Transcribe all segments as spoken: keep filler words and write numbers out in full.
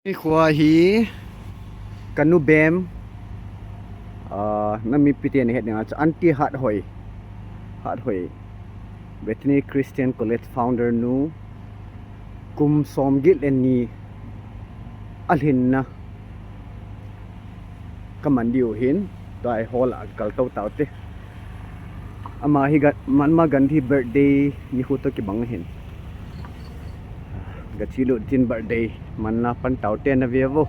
Nikho hi kanu Bem, ah, nami pite nahet dinga chu Aunty Hathoi, Hathoi, Bethany Christian College founder nu, kum somget le ni alhinna kaman diu hin, tua hi hall a kal tou taute. Ama hi ga-, Mahatma Gandhi birthday nikho toh kibang ahin. Gache lut tin birthday manna pan taute nave uvo.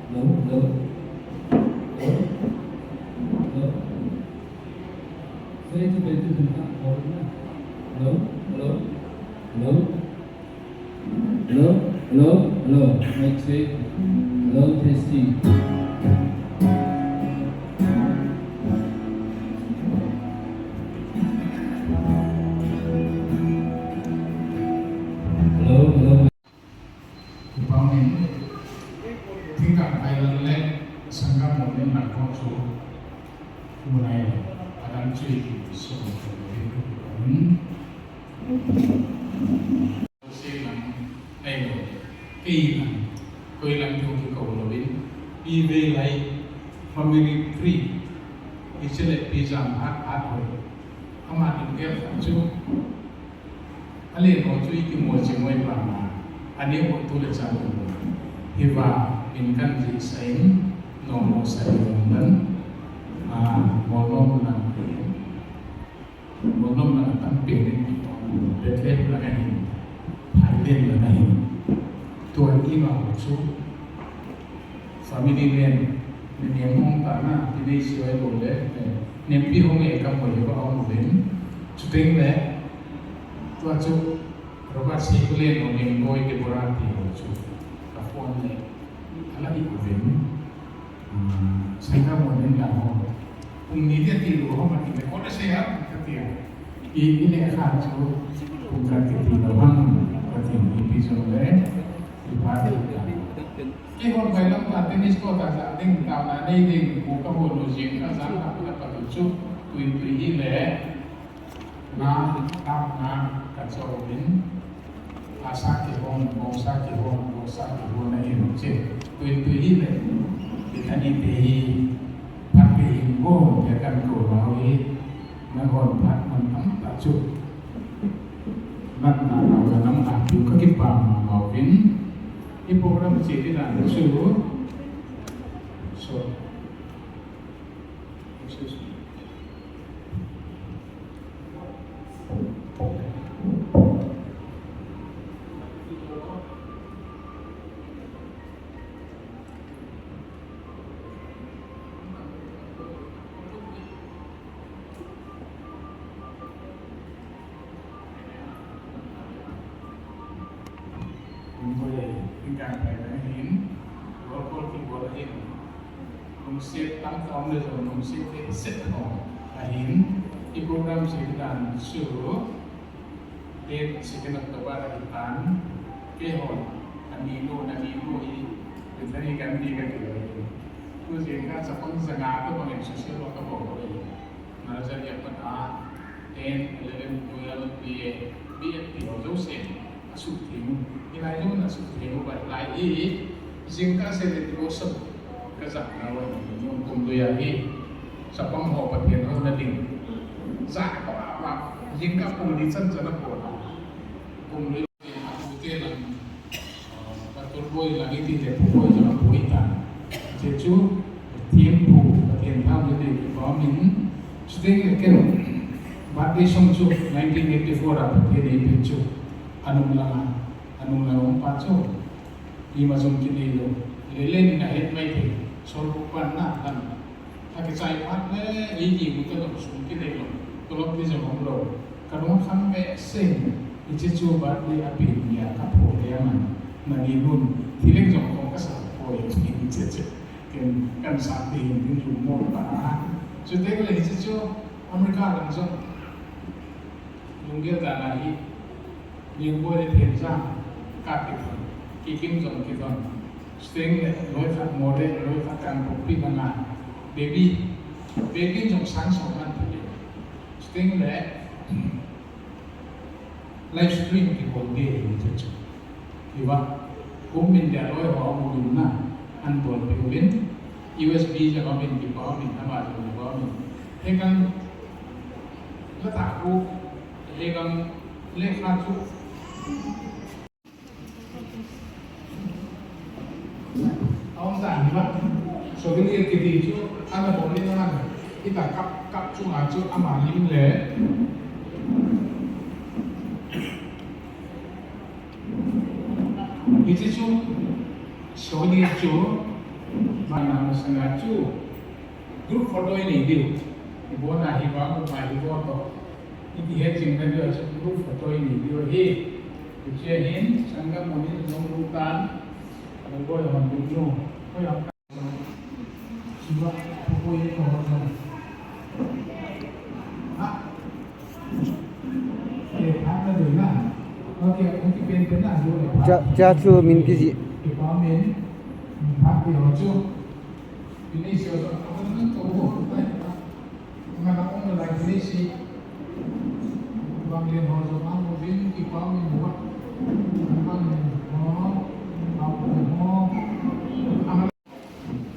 Hello, hello. Hello? Hello? Hello? Hello? Hello? Hello? Hello? Hello? Mic check. Hello, testing. Hello, hello. Kipah in, Thingkang Thailand le Sangam Monin lang ko chu, munai, adam chui, so, hmm. Sei lang, nei lo, kei lang, koi lang thong kikou louvin, pi vei lai, family tree, hiche le pi jam hat, hat hoi. Ama ding gel chu, alen ho chu i kimu jing ngoi pa ma, ani ho tu le cha tu. Hiva, min kan jih sa in, no mo sa di dong dan, a, mo no mo lang. Molnom lang a tampen in, Bethlehem lang ahin, Phaileng lang ahin. Tua ima ho chu family nen, ni nem hong ta na, ti nei si oi lo le, eh, nempi hong e kam hoi ba hong uvin. Chuteng le, tua chu Robert Seibulen ho nem boi Deborah ti ho chu ka phone le, ala hi uvin. Hmm, Sangam Monin lang ho. Pung ni dia ti lou ho, mati le, kona sei a, kati a. I, i le kha chu, pung khat kiti lou ham, kati ipi jong le, i pa ti. Kihon pai lam ta, tennis court a ja ding, taona nei ding, pu ka hon u jing, ka ja ka, ka pa tu chu, tui tui hi le, na, na, na, ka cho uvin. Asa kihon, bongsa kihon, bongsa kihon na hin che. Tui tui hi le. Bethany te hi. Phat te hin bong te kan ko nau hi. Na hon phat man tam ta chu. Mat na nau la nam a piu ka kipah ma ma uvin. I program che di dan chu. So. Excuse me. Hung bol e, Thingkang Thailand ahin, roll call kibol ahin. Lungset tamtah um le jong lungset hetset ho ahin, i program che dan chu date second October ahi tan, keiho, ani nu, ani nu hi, Bethany kan ti kati lou ahi. Tu jingkah chapang janga tobang in social work kabol lou ahi. Nursery a pat a, ten, eleven, twelve, B A, B A ti ho jouse, asuhtheng u. Hilai jong asuhtheng u, hilai hi, jingkah seven devotion, kajah nau ahi, kum lui ahi, chapang ho Pathen houna ding. Jah koma, jingkah pung li chan chan abol a. Kum lui Apute lang, ah, Pastor Boi lang iti le Pu Boi jong apu ahitan. Hiche chu, Pathen pu, Pathen thangvah in kipah umin, chuteng le ken, birthday song chu, nineteen eighty-four a Pathen eipeh chu, anung langa, anung langa um pa chu, Ima jong kinei lou. Lelen na het mai thei. Sol buk pan na dan. Akichai phat le, eiti bu ta lou, sum kinei lou. Tolop ni jong um lou. Ka nung khang me se. Hiche chu birthday a pi ni a ka pho le man. Na ni nun. Thileng jong kong ka sa pho e. Hiche chu. Ken kan sa ti hin din lu mo ta. Chuteng le hiche chu America lang jong. Lunggel dan a hi. Ni bo le then jang. Ka ti thon. Kikim jong ki thon. Sting le, loi khat mo le, loi khat kan pok pi na na. Baby, baby jong sang song man ti le. Sting le, live stream kibol ding ahi chu chu. Hiva, kum min dia loi ho mu min na, an bol pi uvin, U S B ja ba min ki ba min, ama ja ba min. He kan, la ta ku, he kan, le kha chu. Aum dan hiva. Souvenir kiti chu, ana bol ni na. Ita kap, kap chunga chu ama lim le. Hiche chu, souvenir chu, mana masanga chu, group photo i nei diu. Ibon a hi vang, upa hi bo to. Iti he ching na diu, chu group photo i nei diu hi. Hiche hin, sangam monin jong lu tan, alu boi hon diu nu. Koi hon. Siwa, pupui ko hon. Ha? Eh, phat na diu na. Okay, okay, pen pen na diu le phat. Cha, cha chu min kijih. Kipa min, phat diu chu.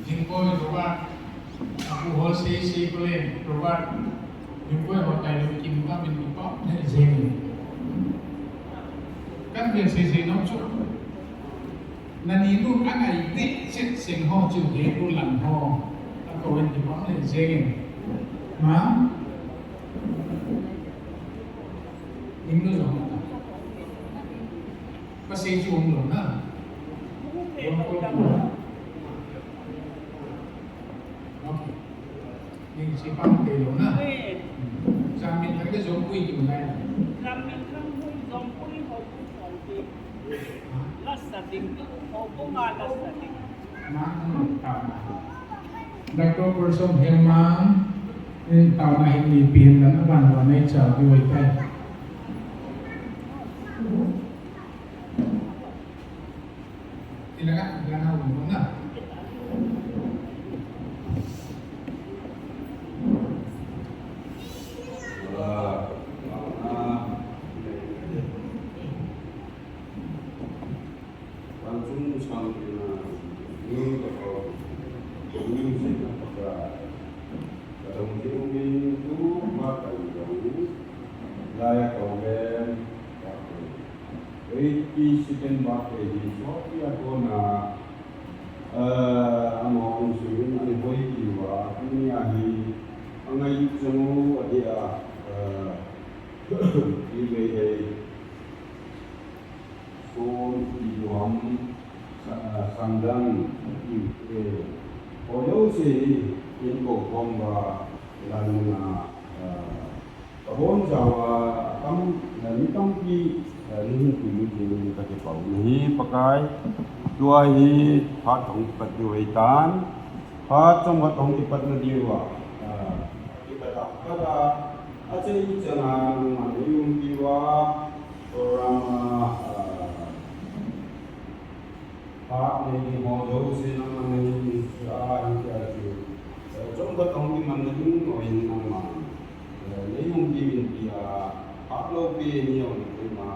Jingkoi Robert, apu ho sei sei kole Robert, jingkoi ho tai lo kim ka min kipa, ne jeng. Kan bia sei sei nom chu. Nani nu angai te chet seng ho chu he ku lang ho. Ako wen kipa, ne jeng. Ma? Ning nu jong. Pasei chu um lou na. Okay. Ning si pang te lou na. Ui. Hmm. Jam min thang te jong pui ki ngai. Jam min thang hui jong pui ho pui ho te. Ha? Lasa ding ho ko ma lasa ding. Na, hmm, ta na. Doctor Person Hemang, in tauna hin mi pi hin lam aban lo nei cha bi wai tai. Ilanga, ilanga un na. Vangchung sang tina, ni ka pau, ni se ka paka. Ka dong ki umi tu pa ka i dong. Lai ka ule, ka ule. Eighty second birthday hi, so ya ko na, eh, amo ang suin, ani boy ki wa, ni ahi, ang ay yung sangu, adi a, eh, i may hay. Son, Ibuham, Sa-, ah, Sangdang, Iute. Oyo si, in ko bomba, ilai na, ah, kabon jawa, kam, ah, ni tampi, ah, ni hin tulu jin ka ke pau. Ni Pakai, tua hi, phat hong kipat diu hi tan, phat chom khat hong kipat na diu a, ah, kipat a, kipat a, Achai chana nangman neium diuva, program a, ah, part nei ding ho jouse nangman neium diuva, ahi tia chu. Eh, chomkhat hung kimanna ding noiyin nangman, eh, neium diuvin tia, part lou pi neium diuva,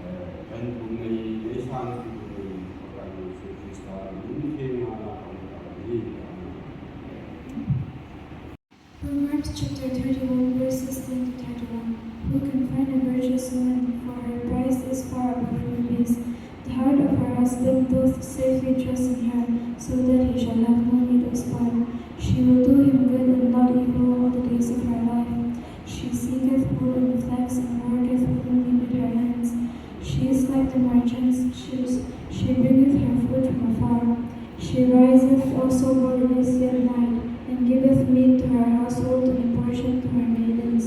eh, kan kum nei, nei sang pi kum nei, Pakai Jesu Christa min in na hung ta ni. Proverbs chapter thirty-one, verses ten to thirty-one. Who can find a virtuous woman? For her price is far above rubies. The heart of her husband doth safely trust in her, so that he shall have no need of spoil. She will do him good and not evil all the days of her life. She seeketh wool and flax and worketh willingly with her hands. She is like the merchants, she is She bringeth her food from afar. She riseth also while it is yet night, and giveth meat to her household and a portion to her maidens.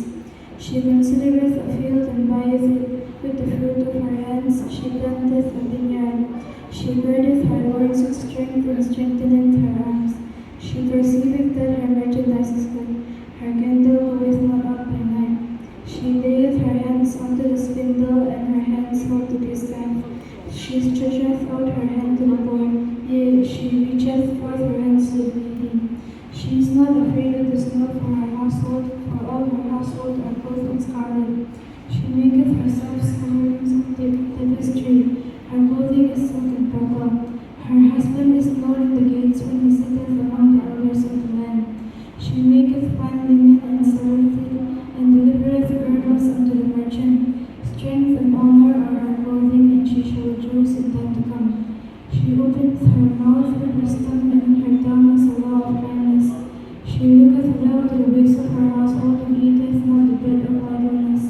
She considereth a field and buyeth it. With the fruit of her hands she planteth a vineyard. She girdeth her loins with strength and strengtheneth her arms. She perceiveth that her merchandise is good. Her candle goeth not out by night. She layeth her hands unto the spindle, and her hands hold the distaff. She stretcheth out her hand to the poor, yea, she reacheth forth her hands to the needy. She is not afraid of the snow for her household, for all her household are clothed in scarlet. She maketh herself coverings of tap-, tapestry, her clothing is silk and purple. Her husband is known in the gates when he sitteth among the elders of the land. She maketh fine linen and selleth it, and delivereth girdles unto the merchant. Strength and honor are her clothing, and she shall rejoice in time to come. She openeth her mouth with wisdom, and in her tongue is a law of kindness. She looketh well to the ways of her household, and eateth not the bread of idleness.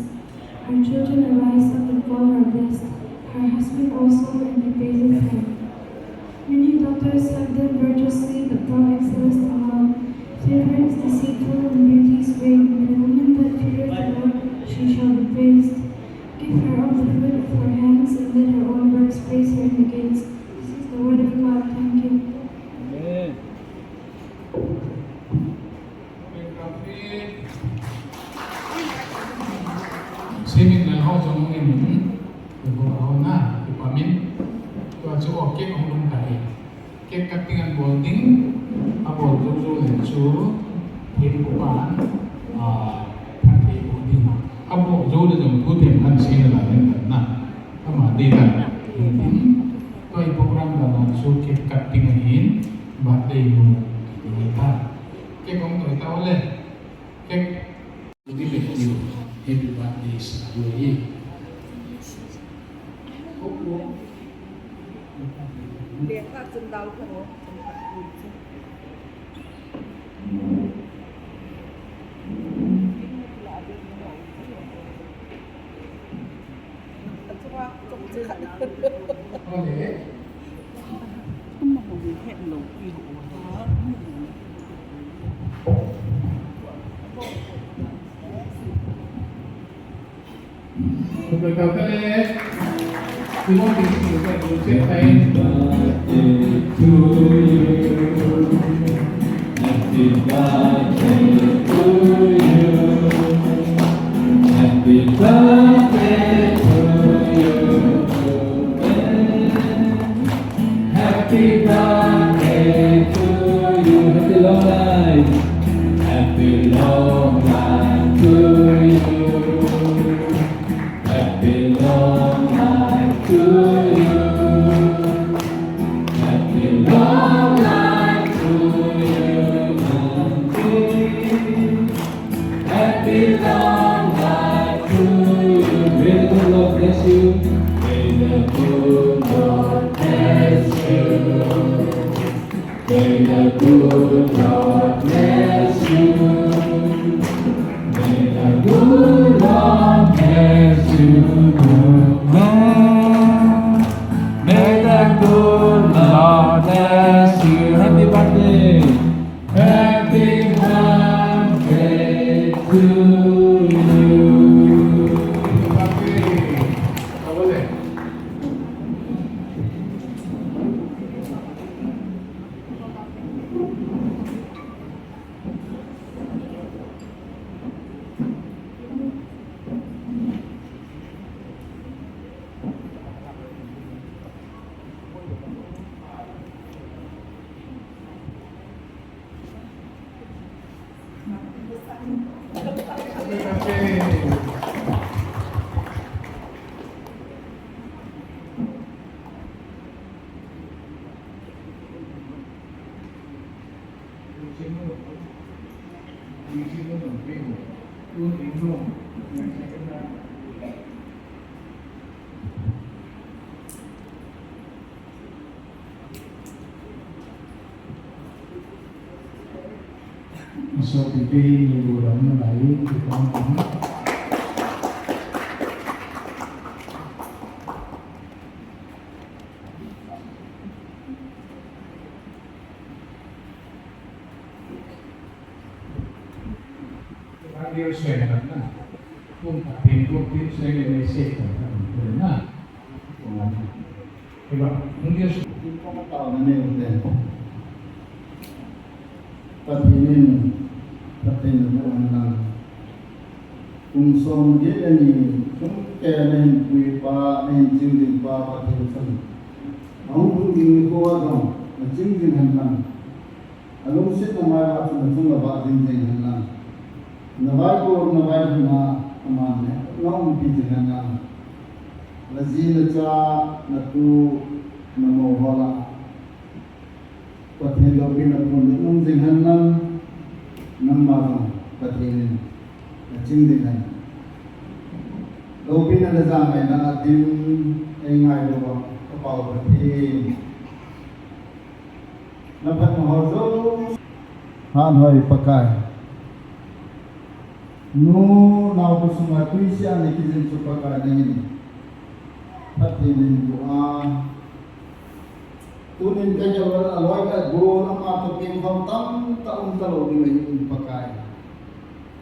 Her children arise up and call her blessed, her husband also, and he praiseth her. Many daughters have done virtuously, but thou excellest them all. Favor is deceitful, and beauty is vain, but a woman that feareth the Lord, she shall be praised. Give her of the fruit of her hands, and let her own works praise her in the gates. This is the word of God. Thank you. Amen. Simin na ho jong in, ko ho na, ko pamin, ko chu o ke hung lum ta e. Cake cutting an bol ding, abol jou jou le chu, thempu pan, a, phatthei boh ding. Abol jou le jong thu them khat sei nalai len na. Ama dei dan. Tua i program dan chu cake cutting ahin, birthday nu, ni ta. Cake hung toi ta le. Cake. Happy birthday, Samuel. Happy birthday to you. Happy birthday to you. Happy long life. Happy long life to you. Happy long life to you. Happy long life to you and me. Happy long life to you. May the good Lord bless you. May the good Lord bless you. May the good Lord bless you. May the good Lord bless you. Amen. May the good Lord bless you. Happy birthday. Happy birthday to you. Pathen suhna. Pathen suhna. Iba, Pathen suhna. Pathen in, Pathen in, Kum som get le ni, sum keh a nahin puipa, nahin ching dingpa Pathen chun, ahung lhung ding nikho a jong naching ding hen lang. Alungsetna mai uva chun nachung uva vah ding ding hen lang. Navaipo, navailhun a aman naumpi ding hen lang. Naji, nacha, natu, namou ho lah a Pathen loupina pun le nung ding hen lang, nangma jong Pathen in naching ding hen. Loupina le jangaina a ding, eingailu a, ka Pa u Pathen. Naphatna ho jouse. Hanhoi Pakai. Nu, naobu sunga tui seh a nakijin chu Pakai nangin phatthei nahin boh a. Tunin ka gel a loi le gol ama toh pengkhom tamtah um talou ding ahi Pakai.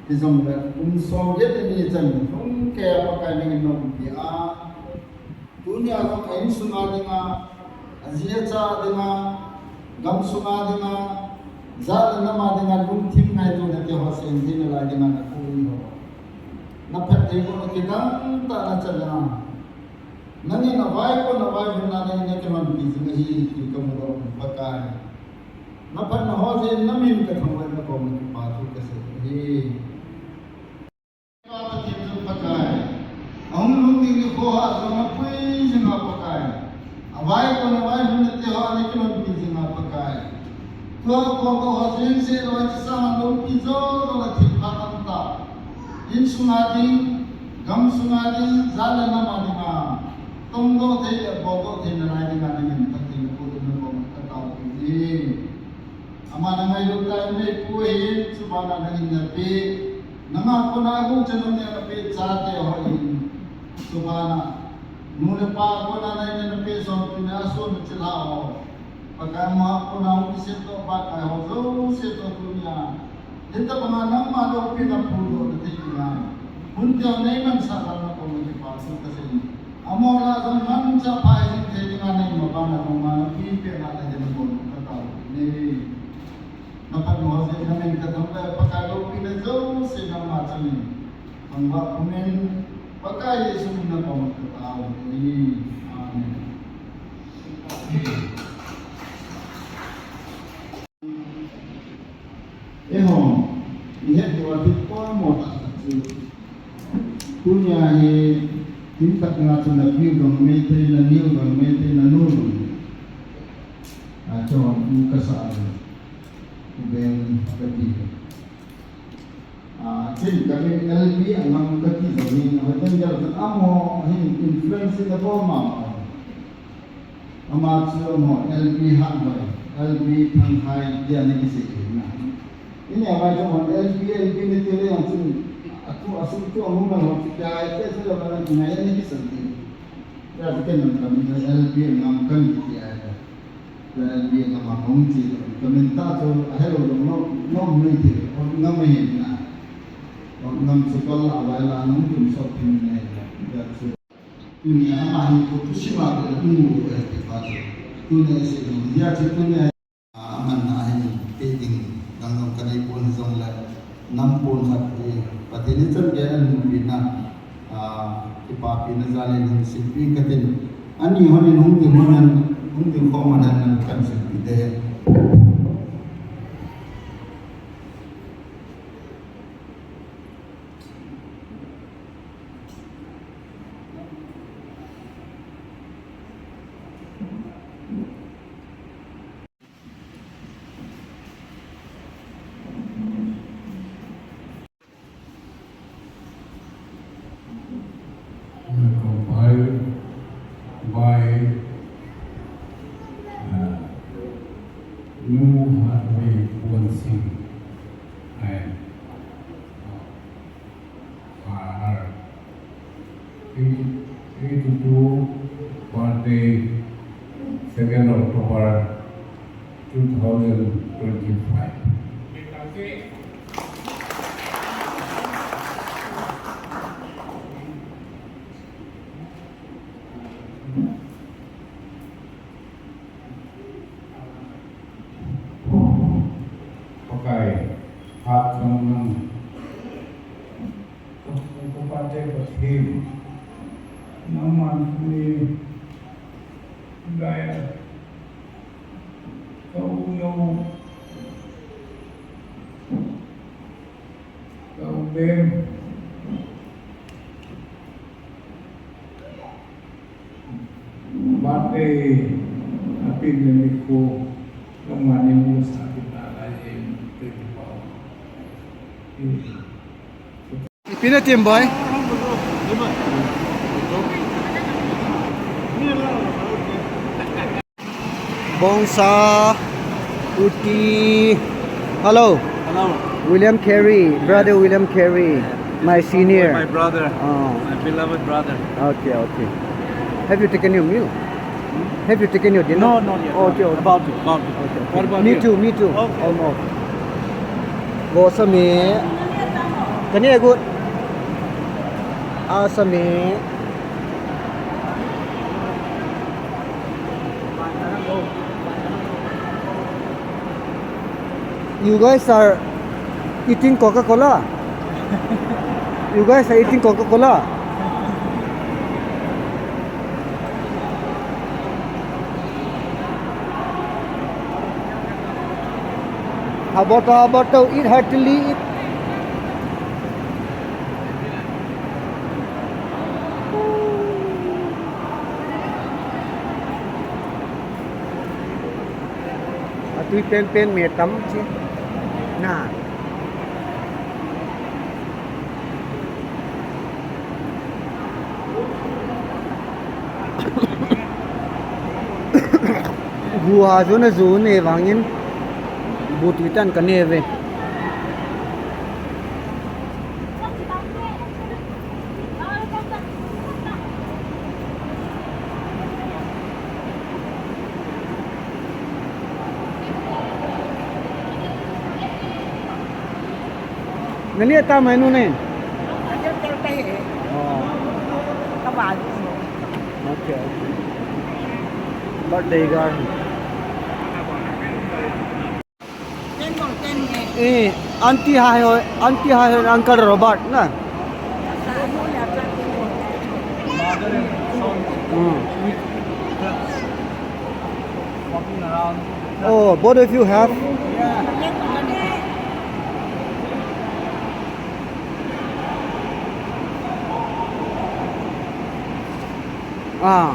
Hijongle kum som get le ni chan lhung keh a Pakai nangin naumpi a. Tunia jong a insunga dinga, aji acha dinga, gamsunga dinga, jat le nam a dinga lungthim ngaito nate ho seng thei nalai dinga nakoi ho. Naphattheibohna kidang tah nachan a. Nangin avaipo navailhun a nangin nakilhonpi jing ahi ti kamu lou Pakai. Naphatna ho jeh in namin kathangvah in nakoma kipa thu kasei ahi. Pathen chun Pakai, ahung lhung ding nikho a jong napui jinga Pakai. Avaipo navailhun nate ho a nakilhonpi jinga Pakai. Tua kong ho jeng se loi chi sanga lungpi jo jo le thilpha tamtah. Insunga ding, gamsunga ding, jat le nam a dinga tongdoh thei le boldoh thei nalai dinga nangin Pathen nakou ding nakoma kataopi e. Ama nangailut tah in neipu ahin, chubana nangin napeh. Nanga kona aguh chan um neiya napeh chate ho ahin. Chubana nu le pa kona nangin napeh sonpina asun chilhah ho. Pakai ama kona hung kisemdoh Pakai ho jouse toh tunia. Hitabanga nangma loupina phuldoh nathei dinga. Hun teo neimansah dan nakoma kipa thu kasei. Amaho lah a jong manchah pha jing thei dinga neima bana jong mana pipeh na le din bol katao e. Naphatna ho jeh in namin kathangvah e Pakai, loupina jouse nangma chun thangvah pumin Pakai Jesu min a koma katao e. Amen. Eiho, ihet diu a thil poimo tah khat chu, tunia hi, thil khat dinga chu napiu dong maithei, naniu dong maithei, nanu dong. A, chon u kasa a, u beng kati. A, chin kamin L B a ngam kati jong hi, hoiteng gel khat amaho hin influence in abol mama. Ama chu amaho L B Hatnoi, L B Thanghai tia ana kisei thei na. Ini avai chu amaho L B, L B nati le jong chun athu asum thu amu man ho chu tia tia se lo na ngai ana kisan thei. Tia chu ken nam kamin L B a ngam kan ti tia. Tia L B a ngam a kong chi kamin ta chu ahelou jong nom, nom mai thei, ngam ahi na. Ngam chu kol la vai la nung tum sop thei na. Tia chu. Tunia ama hi kho thusim a kona imu u ahi ti pa chu. Tunia isei ding hia chu tunia, a, amanna hin pe ding dang jong kanei pon hijongle nam pon khat hi Pathen in chan gei a namupi na, a, kipapina jal in hin silpi katin. Ani hon in hung ding hon in, hung ding khom hon in kan silpi de. Compiled by, uh, Nu Hatnoi Ponsing and, uh, her eighty-two birthday, second October two thousand twenty-five. Him. Nangman ni gaya. Kau no. Kau ben. Bate apin ni ko. Nangman ni mo sa kita la ye. Pina team boy. Bongsa, Uti. Hello. Hello. William Carey, brother William Carey, my senior. My brother. Oh. My beloved brother. Okay, okay. Have you taken your meal? Have you taken your dinner? No, not yet. Oh, okay, okay. About to, about to. Okay, okay. What about you? Me too, me too. Okay. Almost. Go some. Can you good? Asame. You guys are eating Coca-Cola. You guys are eating Coca-Cola. About, about to eat heartily. Eat. Atui penpen me tam chi. Na. Guha jona jone vangin. Butu tan kane ve. Nali ata mai nu ne. Oh. Okay, okay. Birthday girl. Eh, auntie hai ho, auntie hai ho, uncle Robert na. Hmm. Oh, both of you have? Ah.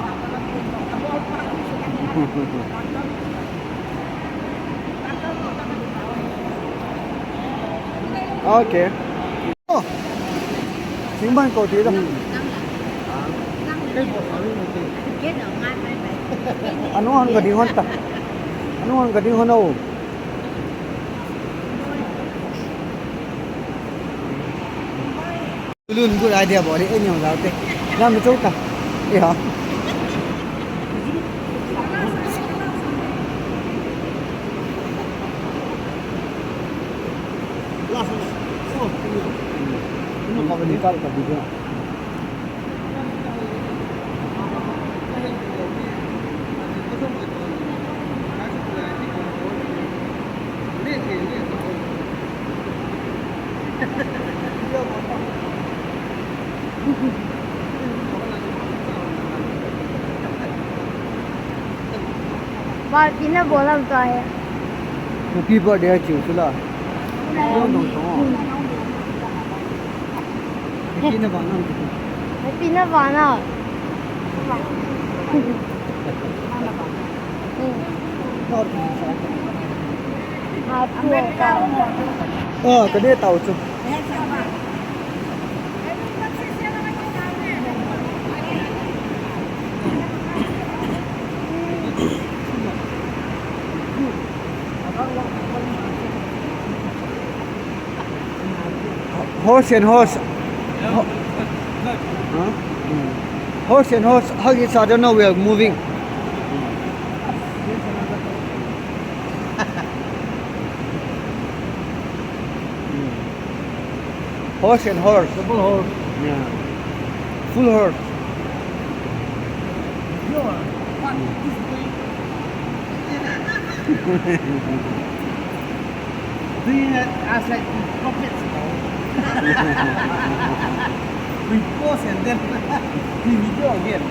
Okay. Oh. Singban ko ti da. Anu han ka ding hon ta. Anu han ka ding hon o. Lun good idea bol e, nyong lau te. Lam chou ta. Ya. Last one. Oh, ini kau ni kau ka video. Ba, ina bola uta hai. Happy birthday chu chula. Happy na bana. Happy na bana. Oh, ka de tau chu. Horse and horse. Ho- huh? Mm. Horse and horse hug each other. Now we are moving. Mm. Horse and horse. Double horse. Yeah. Full horse. Doing it as like puppets, you know. We pause and then we video again.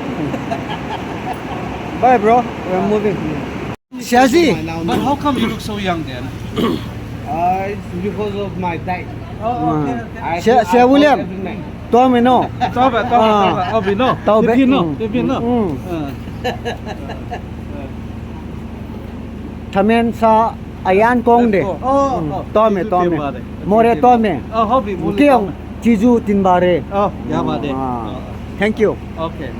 Bye, bro. We're moving. Siazi. But how come you look so young then? Uh, it's because of my diet. Oh, okay, okay. I Sia, think Sia I William. Every night. Tome no. Tome, tome, ah, tome. Oh, we know. Tome. We know. Mm. We know. Mm. Uh. Thamen sa ayan kong de. Oh, oh. Tome, tome. More tome. Oh, hobby. Kiong. Chiju tin bare. Oh, ya bare. Ah. Thank you. Okay.